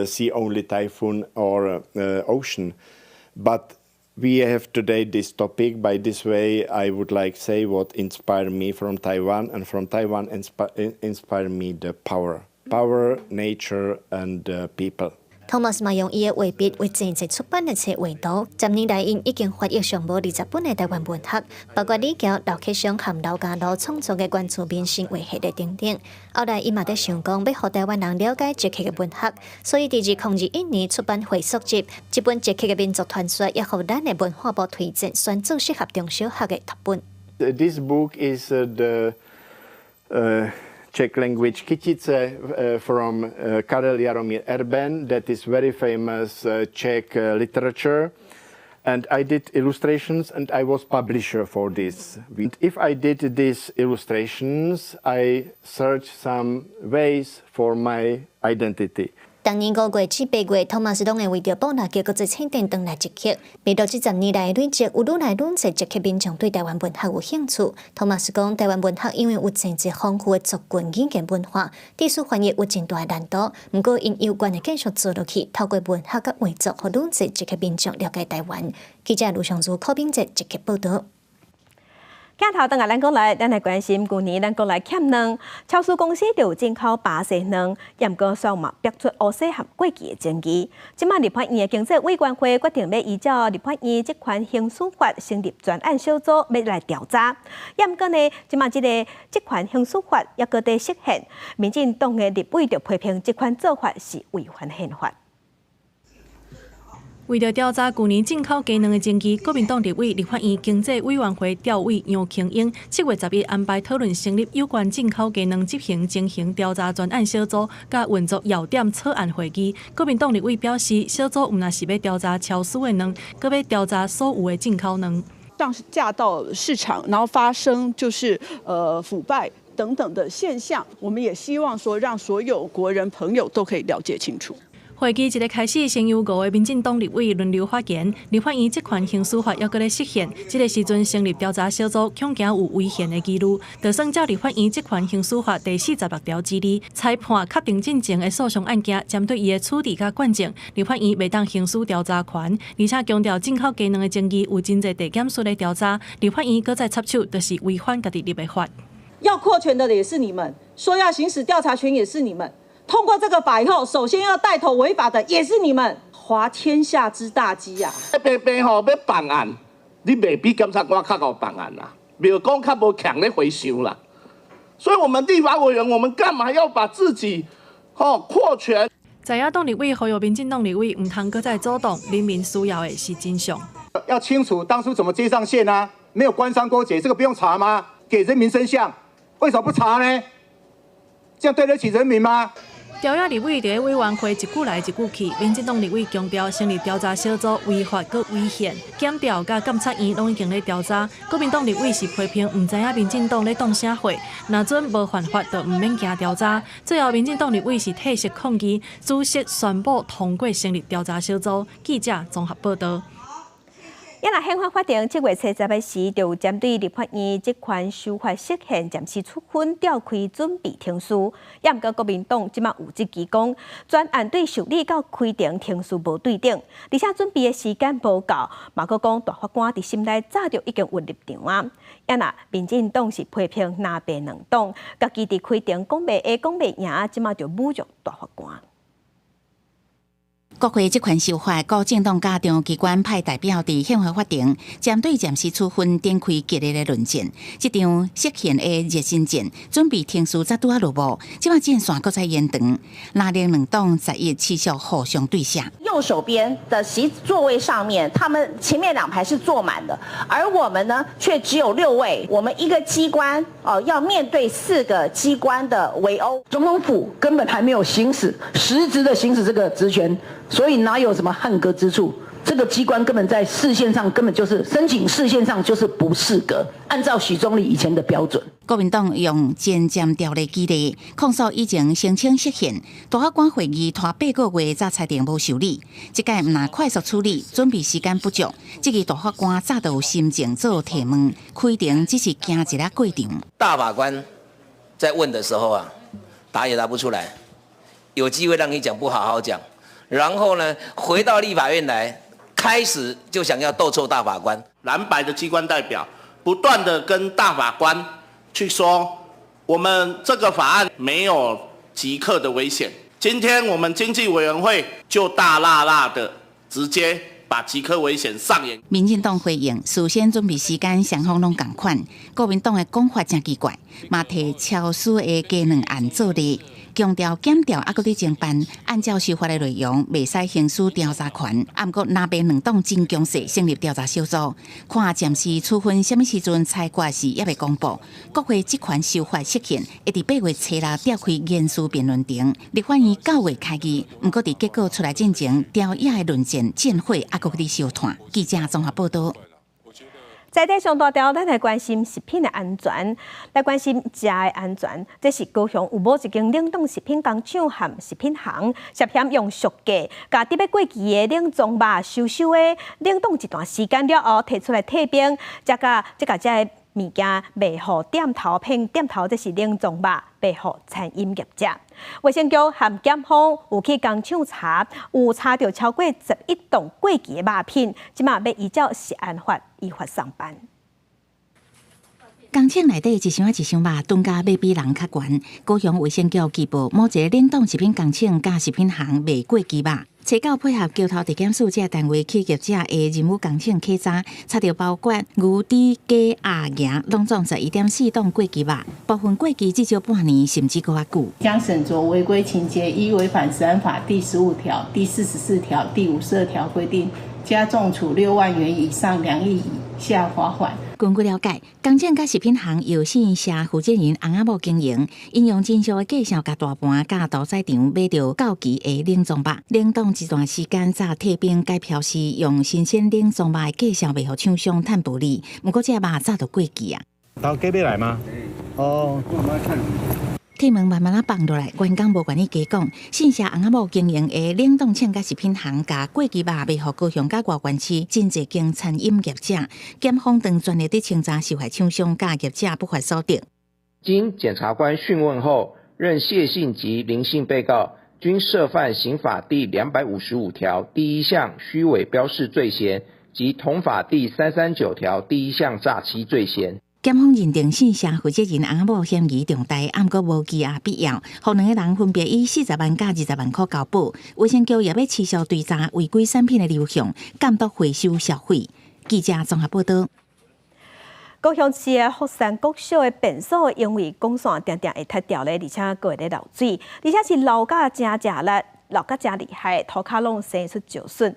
see only typhoon or ocean, but we have today this topic. By this way, I would like say what inspired me from Taiwan, and from Taiwan inspire me the power, power, nature, and people. 托馬斯嘛用伊的畫筆為濟濟出版的冊畫圖。10年來，𪜶已經翻譯上無20本的台灣文學，包括李喬、劉克襄和劉家樂創作的原住民神話系列等等。後來，伊嘛佇想講，欲予台灣人了解捷克的文學，所以佇2021年出版回溯集，這本捷克的民族傳說，也予咱的文化部推薦選做適合中小學的讀本。 This book is the Czech language Kytice from Karel Jaromír Erben, that is very famous Czech literature. And I did illustrations and I was publisher for this. If I did these illustrations, I searched some ways for my identity. 逐年5月至8月，托馬斯攏會為著布拉格國際冊展轉來捷克。麋鹿這10年來累積有愈來愈濟捷克民眾對台灣文學有興趣。托馬斯講，台灣文學因為有真濟豐富的族群語言文化，技術翻譯有真大的難度。毋過，𪜶有關的繼續做落去，透過文學佮畫作，予愈濟捷克民眾了解台灣。記者盧尚如、柯炳哲捷克報導。鏡頭轉來咱國內，咱來關心舊年咱國內欠卵，超市公司就有進口巴西卵，毋過煞嘛爆出烏色和過期的爭議。這馬立法院的經濟委員會決定欲依照立法院職權行使法成立專案小組，欲來調查。毋過呢，這馬這个職權行使法猶閣佇釋憲，民進黨的立委就批評這款做法是違反憲法。為著調查舊年進口雞卵的爭議，國民黨立委立法院經濟委員會調委楊瓊英7月11安排討論成立有關進口雞卵執行情形調查專案小組，佮運作要點草案會議。國民黨立委表示，小組毋但是欲調查超市的卵，閣欲調查所有的進口卵。上架到市場，然後發生就是腐敗等等的現象，我們也希望說讓所有國人朋友都可以了解清楚。會議一个開始，先由五个民進黨立委輪流發言。立法院職權行使法猶閣咧釋憲，這个時陣成立調查小組，恐驚有違憲的疑慮。就算照立法院職權行使法第46條之二，裁判確定進前的訴訟案件，針對伊的處置佮舉證，立法院袂當行使調查權。而且強調進口雞卵的爭議有真濟地檢署咧調查，立法院閣再插手，就是違反家己立的法。要擴權的也是你們，說要行使調查權也是你們。通過這個法以後，首先要帶頭違法的也是你們，滑天下之大稽呀！白白吼欲辦案，你袂比檢察官較𠢕辦案啦，袂講較無強咧回想啦。所以，我們立法委員，我們幹嘛要把自己吼擴權？在野黨立委呼籲民進黨立委毋通閣再阻擋，人民需要的是真相。要清楚當初怎麼接上線啊？沒有官商勾結，這個不用查嗎？給人民真相，為什麼不查呢？這樣對得起人民嗎？朝野立委佇委員會一句來一句去，民進黨立委強調成立調查小組違法閣違憲，檢調佮監察院攏已經咧調查。國民黨立委是批評毋知影民進黨咧擋啥貨，若準無犯法就毋免驚調查。最後，民進黨立委是退席抗議，主席宣布通過成立調查小組。記者綜合報道。啊若憲法法庭7月30時，就針對立法院職權修法釋憲暫時處分調開準備程序。也毋過國民黨這馬有質疑講，專案對受理到開庭程序無對等，而且準備的時間無夠，嘛閣講大法官佇心內早就已經有立場啊。啊若民進黨是批評藍白兩黨，家己佇開庭講袂會講袂贏，這馬就侮辱大法官。國會職權修法，各政黨佮中央機關派代表佇憲法法庭，針對暫時處分展開激烈的論戰。這場釋憲的熱身戰，準備程序才拄仔落幕，這馬戰線閣再延長。藍綠兩黨11持續互相對射。右手邊的席座位上面，他們前面兩排是坐滿的，而我們呢，卻只有六位。我們一個機關哦，要面對四個機關的圍毆。總統府根本還沒有行使實質的行使這個職權。所以哪有什麼扞格之處？這個機關根本在釋憲上根本就是申請釋憲上就是不適格，按照許宗力以前的標準。國民黨用前瞻條例舉例控訴以前申請釋憲，大法官會議拖8個月才裁定無受理，這擺毋但快速處理，準備時間不足，這個大法官早就有心情做提問，開庭只是驚一个過程。大法官在問的時候啊，答也答不出來，有機會讓你講不好好講。然後呢，回到立法院來，開始就想要鬥臭大法官。藍白的機關代表不斷的跟大法官去說，我們這個法案沒有即刻的危險。今天我們經濟委員會就大辣辣的直接把即刻危險上演。民進黨回應，事先準備時間雙方攏仝款。國民黨的講法誠奇怪，嘛提超市的雞卵案做例。強調檢調猶閣佇偵辦，按照修法的內容，袂使行使調查權。啊，毋過藍白兩黨真強勢，成立調查小組，看暫時處分啥物時陣裁決時猶未公布。國會職權修法釋憲，會佇8月初六調開嚴肅辯論庭，立法院9月開議。毋過佇結果出來進前，朝野的論戰戰火猶閣佇燒炭。記者綜合報道。在這上大條，咱來關心食品的安全，來關心食的安全。這是高雄有某一間冷凍食品工廠和食品行涉嫌用俗價，共佇欲過期的冷藏肉收收的冷凍一段時間了後，提出來退冰，才共這共這个物件賣予店頭騙店頭，這是冷藏肉賣予餐飲業者。衛生局和檢方有去工廠查，有查著超過11噸過期的肉品，這馬欲依照食安法依法送辦。工廠內底一箱仔一箱肉，單價欲比人較懸。高雄衛生局舉報某一个冷凍食品工廠佮食品行賣過期肉，初九配合橋頭地檢署這个單位去業者的任務工廠稽查，查著包括牛、豬、雞、鴨、鵝，攏總11.4噸過期肉，部分過期至少半年，甚至閣較久。將審酌違規情節，依違反食安法第15條、第44條、第52條規定，加重處6萬元以上2億以下罰款。根據了解，工廠佮食品行由姓謝負責人翁仔某經營，𪜶用真俗的價數共大盤佮屠宰場買著到期的冷凍肉，冷凍一段時間，才退冰改標示用新鮮冷凍肉的價數賣予廠商趁薄利。毋過這肉早就過期啊！頭家欲來嗎？哦。鐵門慢慢仔放落來，員工無願意加講。姓謝翁仔某經營的冷凍廠佮食品行，共過期肉賣予高雄佮外縣市真濟間餐飲業者。檢方正全力佇清查受害廠商佮業者不法所得。經檢察官訊問後，認謝姓及林姓被告均涉犯刑法第255條第一項虛偽標示罪嫌及同法第339條第一項詐欺罪嫌。檢方認定姓謝負責人翁仔某嫌疑重大，毋過無羈押必要，予兩个人分別以40萬佮20萬箍交保。衛生局也欲持續追查違規產品的流向，監督回收銷毀。記者綜合報導。高雄市的福山國小的便所，因為管線定定會塌掉咧，而且閣會咧漏水，而且是漏甲誠濟力，漏甲誠厲害，塗跤攏生出石筍。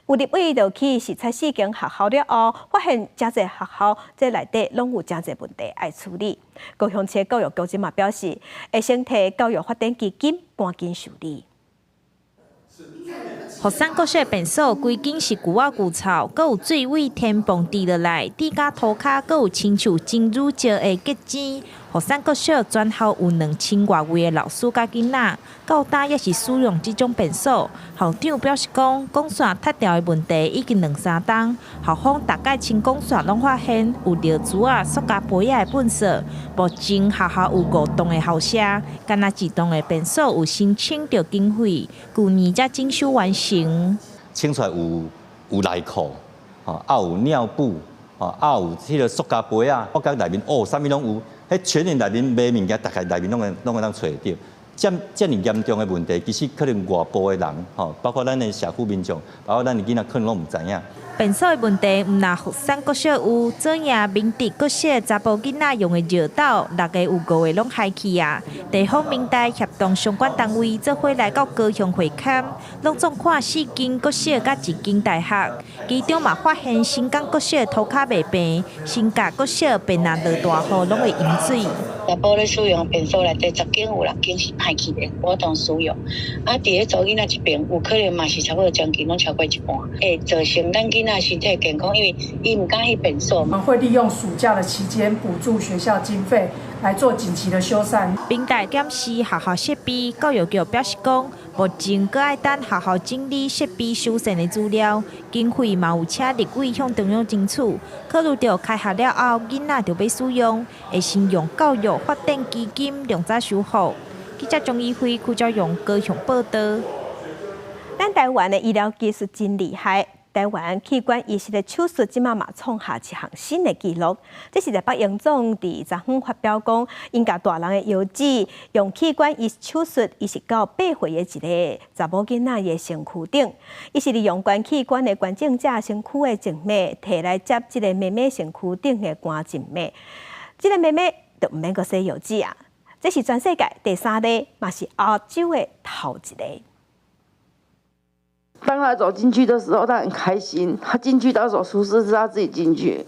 有立委就去視察四間學校了後，發現誠濟學校這內底攏有誠濟問題愛處理。高雄市教育局這嘛表示，會先提教育發展基金趕緊修理。福山國小便所規間是舊仔舊臭，閣有水位天崩滴落來，地跤塗跤閣有親像珍珠石的結晶。福山國小全校有2000外位的老師佮囡仔，到今猶是使用這種便所。校長表示講，管線塌掉的問題已經兩三冬，校方逐擺清管線攏發現有尿珠仔、塑膠杯仔的糞埽。目前學校有五棟的校舍，干焦一棟的便所有申請著經費，舊年才整修完成。清出來有內褲，吼，啊有尿布，吼，啊有彼个塑膠杯仔，我感覺內面哦，啥物攏有，彼全聯內面賣物件，逐个內面攏會當揣著。這爾嚴重的問題，其實可能外部的人，吼，包括咱的社區民眾，包括咱的囡仔，可能攏毋知影。便所的問題，毋但福山國小有，左營明德國小查埔囡仔用的尿斗，6个有5个攏害去啊。地方民代協同相關單位做伙來到高雄會勘，攏總看四間國小佮一間大學，其中嘛發現新港國小塗跤袂平，新甲國小便若落大雨攏會淹水。查埔咧使用便所內底10間有6間是歹去的，無法度使用。啊，佇咧查某囡仔這邊，有可能嘛是差不多將近攏超過一半，會造成咱囡仔身體健康，因為伊毋敢去便所。我們會利用暑假的期間補助學校經費來做緊急的修繕。民代檢視學校設備，教育局表示講，目前閣愛等學校整理設備修繕的資料，經費嘛有請立委向中央爭取。考慮著開學了後，囡仔就欲使用，會先用教育發展基金量早修復。記者張怡輝、柯昭勇高雄報導。咱台灣的醫療技術真厲害。台灣器官移植的手術，這馬嘛創下一項新的紀錄。這是台北榮總佇昨昏發表講，𪜶共大人的腰子用器官移植手術移植到8歲的一个查某囡仔的身軀頂。伊是利用捐器官的捐贈者身軀的靜脈，提來接這个妹妹身軀頂的肝靜脈。這个妹妹就毋免閣洗腰子啊！這是全世界第三例，嘛是亞洲的頭一个。當他走進去的時候，他很開心。他進去到手術室是他自己進去，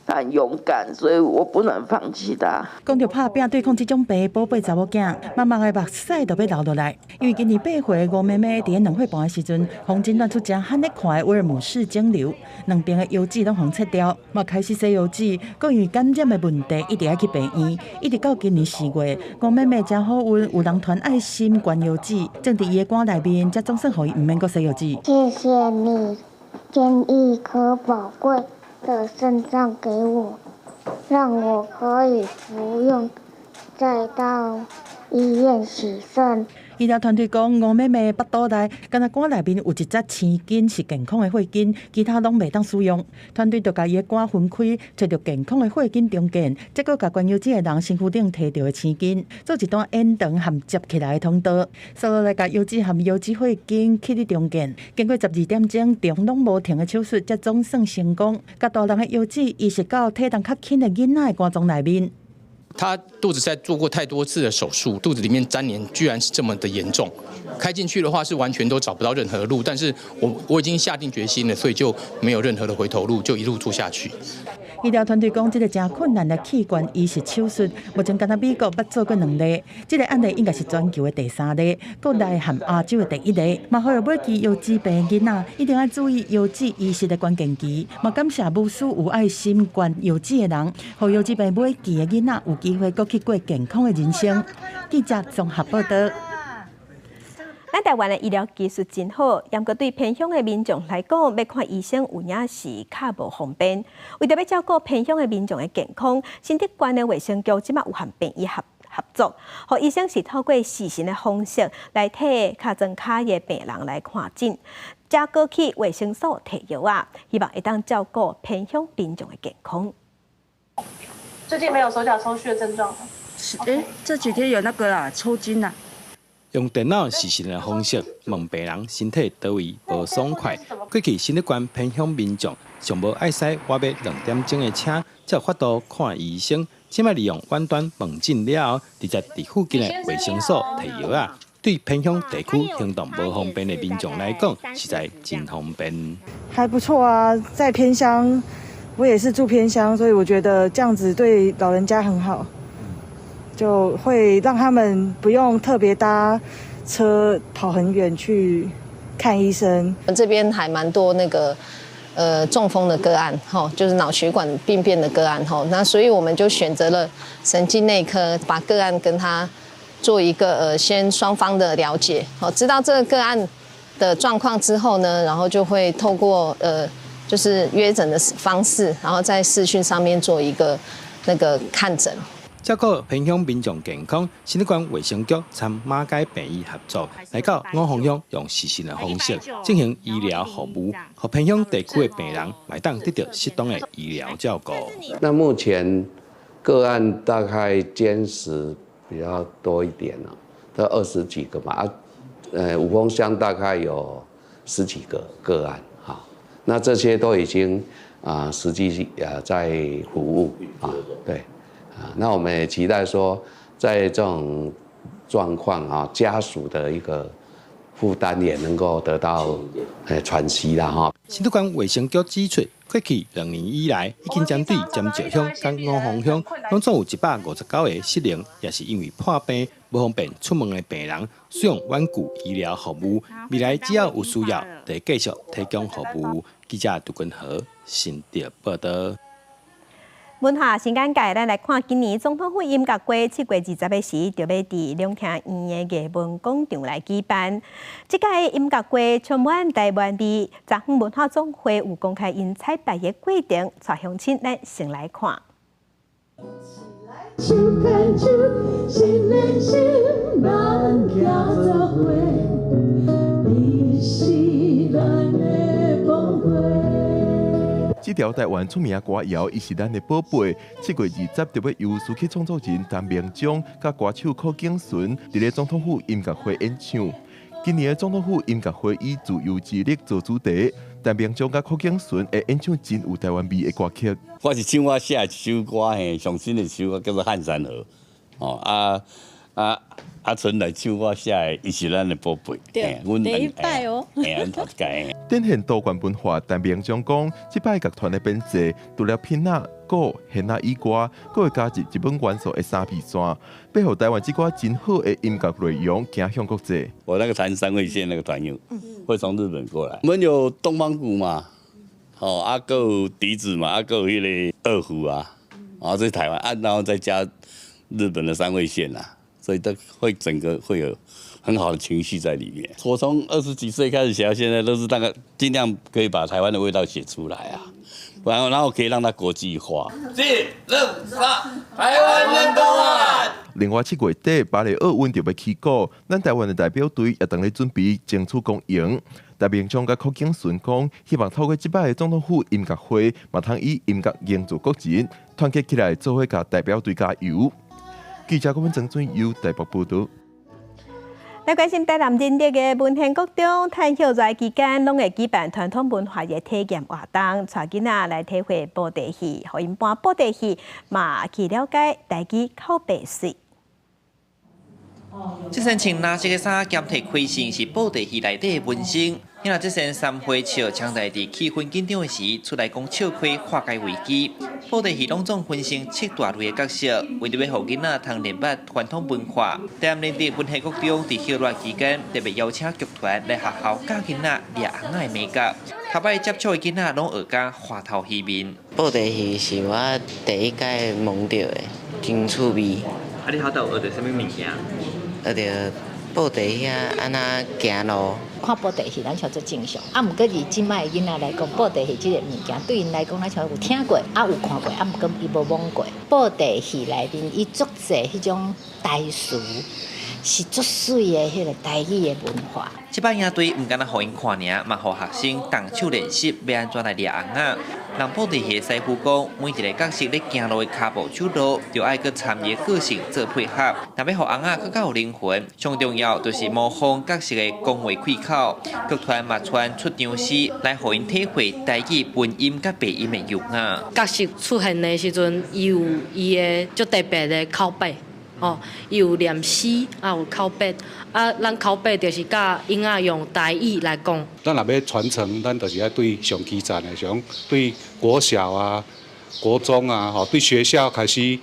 他很勇敢，所以我不能放棄他。講著拍拚對抗這種病，寶貝查某囝，媽媽的目屎都欲流落來。因為今年8歲吳妹妹佇2歲半的時陣，予診斷出誠罕咧看的威爾姆氏腫瘤，兩邊的腰子攏予切掉，嘛開始洗腰子，閣因為感染的問題，一直愛去病院，一直到今年4月，吳妹妹誠好運，有人團愛心捐腰子，種佇伊的肝內面，才總算予伊毋免閣洗腰子。謝謝你捐一顆寶貴的腎臟給我，讓我可以不用再到醫院洗腎。醫療團隊講，吳妹妹腹肚內，干焦肝內面有一節青筋是健康的血筋，其他攏袂當使用。團隊就共伊的肝分開，揣著健康的血筋中間，再閣共捐腰子的人身軀頂提著的青筋，做一段延長和接起來的通道，紲落來共腰子和腰子血筋去佇中間。經過12點鐘，長攏無停的手術，才總算成功，共大人的腰子移植到體重較輕的囡仔的肝臟內面。他肚子在做過太多次的手術，肚子裡面粘連居然是這麼的嚴重，開進去的話是完全都找不到任何路。但是我已經下定決心了，所以就沒有任何的回頭路，就一路做下去。醫療團隊講，這個誠困難的器官移植手術，目前干焦美國捌做過兩例，這個案例應該是全球的第三例，國內和亞洲的第一例。嘛，呼籲尾期腰子病囡仔一定要注意腰子移植的關鍵期。嘛，感謝無私有愛心捐腰子的人，予腰子病尾期的囡仔有機會閣去過健康的人生。記者綜合報道。咱台灣的醫療技術真好，毋過對偏鄉的民眾來講，欲看醫生有影是較無方便。為著欲照顧偏鄉的民眾的健康，新竹縣的衛生局這馬有和病院合作，予醫生是透過視訊的方式來替跤莊跤的病人來看診，才閣去衛生所提藥仔，希望會當照顧偏鄉民眾的健康。最近沒有手腳抽搐的症狀嗎？欸，這幾天有那個啦，抽筋啦。用電腦視訊的方式問病人身體佗位無爽快。過去新竹縣偏鄉民眾上無愛駛倚欲2點鐘的車，才有法度看醫生。這擺利用遠端問診了後，直接佇附近的衛生所提藥仔，對偏鄉地區行動無方便的民眾來講，實在真方便。還不錯啊，在偏鄉，我也是住偏鄉，所以我覺得這樣子對老人家很好。就會讓他們不用特別搭車跑很遠去看醫生。這邊還蠻多那個中風的個案，吼，就是腦血管病變的個案，吼，那所以我們就選擇了神經內科，把個案跟他做一個先雙方的了解，好，知道這個個案的狀況之後呢，然後就會透過就是約診的方式，然後在視訊上面做一個那個看診。照顧偏鄉民眾健康，新竹縣衛生局參馬偕病院合作，來到五峰鄉用視訊的方式進行醫療服務，予偏鄉地區的病人會當得到適當的醫療照顧。那目前個案大概堅持比較多一點了，都20幾個嘛，啊，五峰鄉大概有十幾個個案，哈，那這些都已經啊實際啊在服務啊，對。那我們也期待說，在這種狀況啊，家屬的一個負擔也能夠得到喘息啦哈。新竹縣衛生局指出，過去2年以來，已經針對尖石鄉佮五峰鄉，攏總有159個失能，也是因為破病無方便出門的病人，使用遠距醫療服務。未來只要有需要，就會繼續提供服務。記者杜君和新竹報道。文化新簡介，咱來看今年總統府音樂會7月20日時，就欲佇兩廳院的藝文廣場來舉辦。這屆音樂會充滿台灣味，昨昏文化總會有公開𪜶彩排的過程，帶鄉親咱先來看。手牽手，心連心，咱行做伙，你是咱的寶貝。這條台灣出名歌謠，伊是咱的寶貝。7月20就欲由詞曲創作人陳明章佮歌手柯景純佇咧總統府音樂會演唱。今年的總統府音樂會以自由之力做主題，陳明章佮柯景純會演唱真有台灣味的歌曲。我是唱我寫的一首歌嘿，上新的一首歌叫做《漢山河》。哦啊啊！阿純來唱我寫的，伊是咱的寶貝。對，第一擺哦。嘿，阮頭一擺。展現多元文化，陳明章講，這擺樂團的編制，除了品仔、鼓、弦仔以外，閣會加入日本元素的三味線，欲予台灣這寡真好的音樂內容行向國際。我那個彈三味線那個團友，會從日本過來。我們有東方鼓嘛，哦，啊，閣有笛子嘛，啊，閣有彼個二胡啊，然後在台灣啊，然後再加日本的三味線啊。所以都會整個會有很好的情緒在裡面。我從20幾歲開始寫到現在，都是大概盡量可以把台灣的味道寫出來啊，然後可以讓它國際化。一、二、三，台灣 number one。另外7月底巴黎奧運就欲起鼓，咱台灣的代表隊也當咧準備爭取光榮。陳明章佮柯景純講，希望透過這擺的總統府音樂會，嘛通以音樂凝聚國人，團結起來，做伙共代表隊加油。記者郭文曾俊佑台北報道。來關心台南仁德的文獻國中，褪葉熱期間，攏會舉辦傳統文化的體驗活動，帶囡仔來體會布袋戲，予𪜶扮布袋戲，嘛去了解台語口白術。這身穿藍色的衫兼提開扇是布袋戲內底的文生。因為這身三花笑，常在佇氣氛緊張的時出來講笑話化解危機。布袋戲攏總分成七大類的角色，為著欲予囡仔通認捌傳統文化。台南仁德文化國中佇歇熱期間特別邀請劇團來學校教囡仔掠尪仔的眉角。頭擺接觸的囡仔攏學甲花頭魚面。布袋戲是我第一擺摸著的，真趣味。啊，你頭拄學著啥物物件？學著布袋戲按怎行路。看布袋戲，咱像足正常。啊，毋過以這擺的囡仔來講，布袋戲這個物件對𪜶來講，咱像有聽過，啊有看過，啊毋過伊無摸過。布袋戲內面，伊足濟彼種台詞，是足媠的彼個台語的文化。這擺營隊毋干焦予𪜶看爾，嘛予學生動手練習欲按怎來掠尪仔。人布袋戲的師傅講，每一个角色咧行路的跤步手路，就愛閣參伊的個性做配合。若欲予尪仔閣較有靈魂，上重要就是模仿角色的講話開口。劇團嘛傳出場詩來予𪜶體會台語文音佮白音的優雅。角色出現的時陣，伊有伊的足特別的口白，哦，伊有念詩，也有口白。啊，咱口白就是教囡仔用台語來講。咱若欲傳承，咱就是愛對上基層的，像對國小啊、國中啊，吼，對學校開始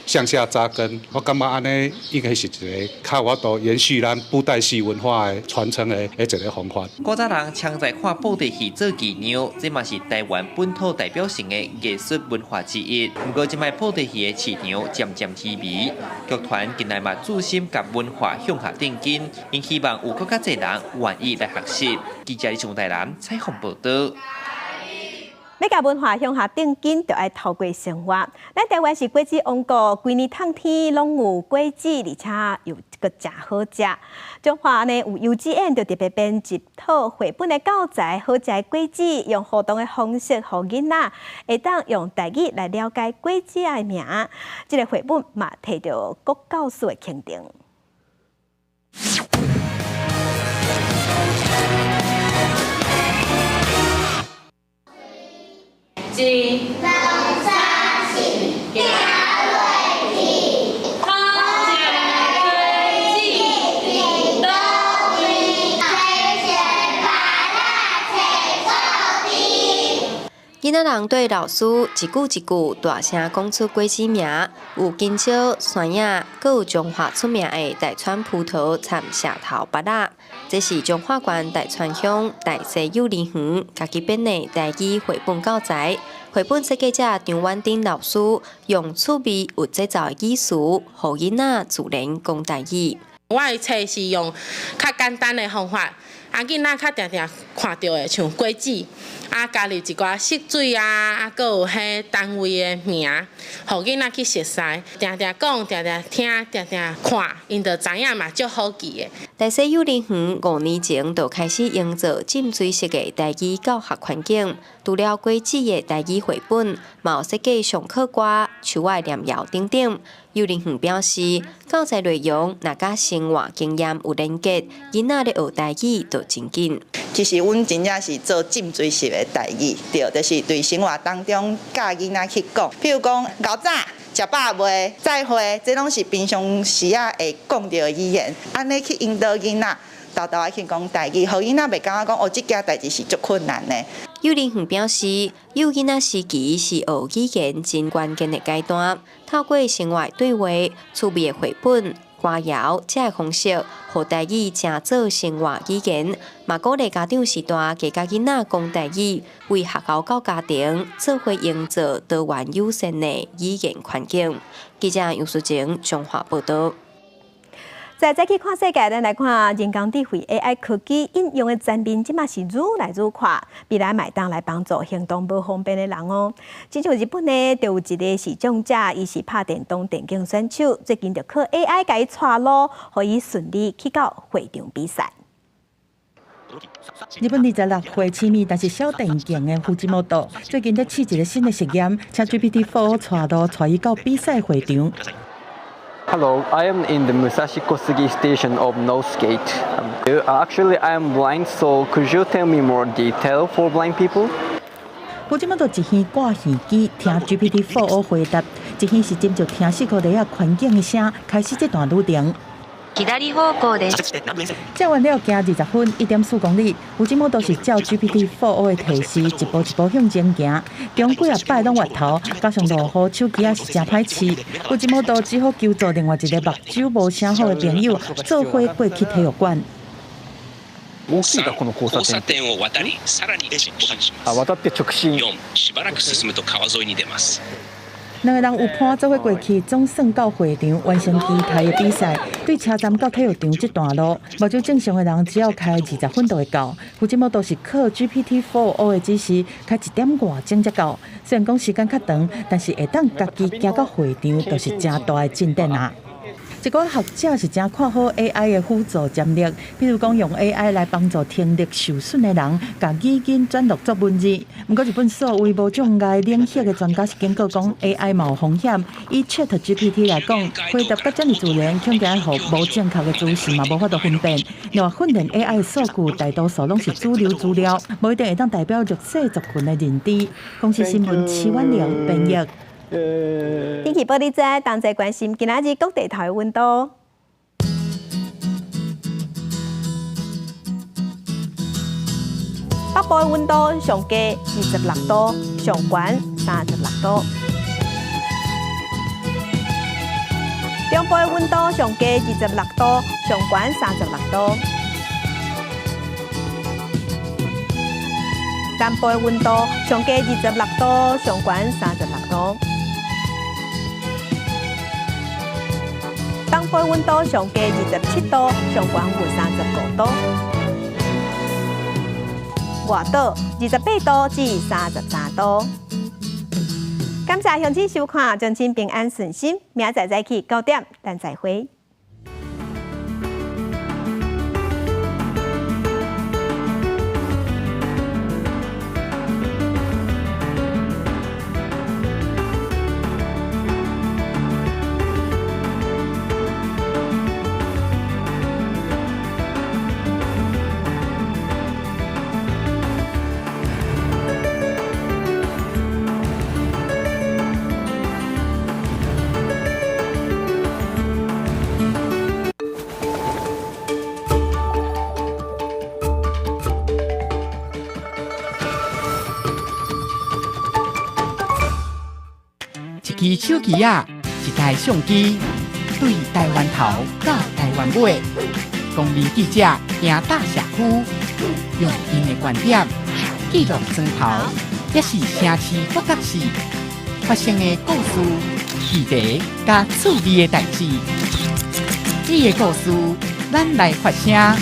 向下扎根。我感覺按呢應該是一个較有法度延續咱布袋戲文化的傳承的一个方法。古早人常在看布袋戲做伎倆，這嘛是台灣本土代表性的藝術文化之一。毋過，這擺布袋戲的市場漸漸式微，劇團近來嘛注心共文化向下定根，𪜶希望有閣較濟人願意來學習。記者李松台南採訪報導。欲共文化向下定根，就愛透過生活。咱台灣是果子王國，規年冬天攏有果子，而且又閣誠好食。彰化呢有幼稚園就特別編一套繪本的教材，好食的果子，用互動的方式，予囡仔會當用台語來了解果子的名。這个繪本嘛，提著國教署的肯定。一、兩、三、四，行落去。好食的果子佇佗位？白色芭樂揣醋甜。囡仔人對老師一句一句大聲講出果子名，有香蕉、山椋，閣有彰化出名的大川葡萄摻石頭芭樂。這是彰化縣大川鄉大西幼兒園家己編的台語繪本教材。繪本設計者張婉珍老師用趣味有節奏的語詞，予囡仔自然講台語。我的冊是用較簡單的方法，啊，囡仔較定定看著的，像果子，啊，加入一寡色水啊，啊，閣有彼單位的名，予囡仔去熟似，定定講，定定聽，定定看，𪜶就知影嘛，足好記的。大西幼兒園5年前就開始營造浸水式的台語教學環境，除了果子的台語繪本，嘛有設計上課歌、樹仔念謠等等。幼兒園表示，教材內容若佮生活經驗有連結，囡仔咧學台語就真緊。其實阮真正是做浸水式的台語，對，就是對生活當中教囡仔去講，譬如講𠢕早、食飽未、再會，這攏是平常時仔會講著的語言，按呢去引導囡仔，沓沓仔去講台語，予囡仔袂感覺講哦，這件代誌是足困難的。幼兒園表示，幼囡仔時期是學語言真關鍵的階段，透過生活對話、趣味的繪本、歌謠這个方式，予台語成做生活語言，嘛鼓勵家長時代加佮囡仔講台語，為學校到家庭做伙營造多元友善的語言環境。記者楊淑晴彰化報導。再再去看世界，咱來看人工智慧 AI 科技應用的層面，這馬是愈來愈快，未來嘛會當來幫助行動無方便的人哦。親像日本呢，就有一个視障者，伊是拍電動電競選手，最近就靠 AI 共伊帶路，予伊順利去到會場比賽。日本26歲痴迷但是小電競的藤本最近咧試一个新的實驗，請 GPT-4 帶路帶伊到比賽會場。 Hello, I am in the Musashi Kosugi station of North Gate. Actually, I am blind, so could you tell me more detail for blind people? 藤本一邊掛耳機聽 GPT-4 回答，一邊是斟酌聽視覺裡仔環境的聲，開始這段旅程。左方向です。照完了行20分，1.4公里。有這麼都是照 GPT-4o 的提示，一步一步向前行。中幾仔擺攏越頭，加上落雨，手機也是誠歹飼。有這麼多只好求助另外一個目睭無啥好的朋友，做伙過去體育館。交差点を渡り、さらに直進します。あ、渡って直進。4、しばらく進むと川沿いに出ます。兩個人有伴做伙過去，總算到會場完成期待的比賽。對車站到體育場這段路，目睭正常的人只要開20分就會到。有這麼都是靠 GPT-4o 的指示，開一點外鐘才到。雖然講時間較長，但是會當家己行到會場，就是誠大的進展啊！一寡學者是誠看好 AI 的輔助潛力，比如講用 AI 來幫助聽力受損的人，共語音轉錄做文字。毋過日本數位無障礙領域的專家是警告講，AI 嘛有風險。以 ChatGPT 來講，回答甲遮爾自然，恐驚予無正確的資訊嘛無法度分辨。另外，訓練 AI 的數據大多數攏是主流資料，無一定會當代表弱勢族群的認知。公視新聞徐婉玲編譯。天氣報你知，同齊關心今仔日各地頭的溫度。北部的溫度上低26度，上懸36度。中部的溫度上低26度，上懸36度。南部的溫度上低26度，上懸36度。東部溫度上低27度，上懸有35度。外島28度至33度。感謝鄉親收看，祝親平安順心。明仔載早起9點，咱再會。一支手機仔，一台相機，對台灣頭到台灣尾，公民記者行到社區，用𪜶的觀點記錄磚頭，抑是城市各角市發生的故事、議題佮趣味的代誌。你的故事，咱來發聲。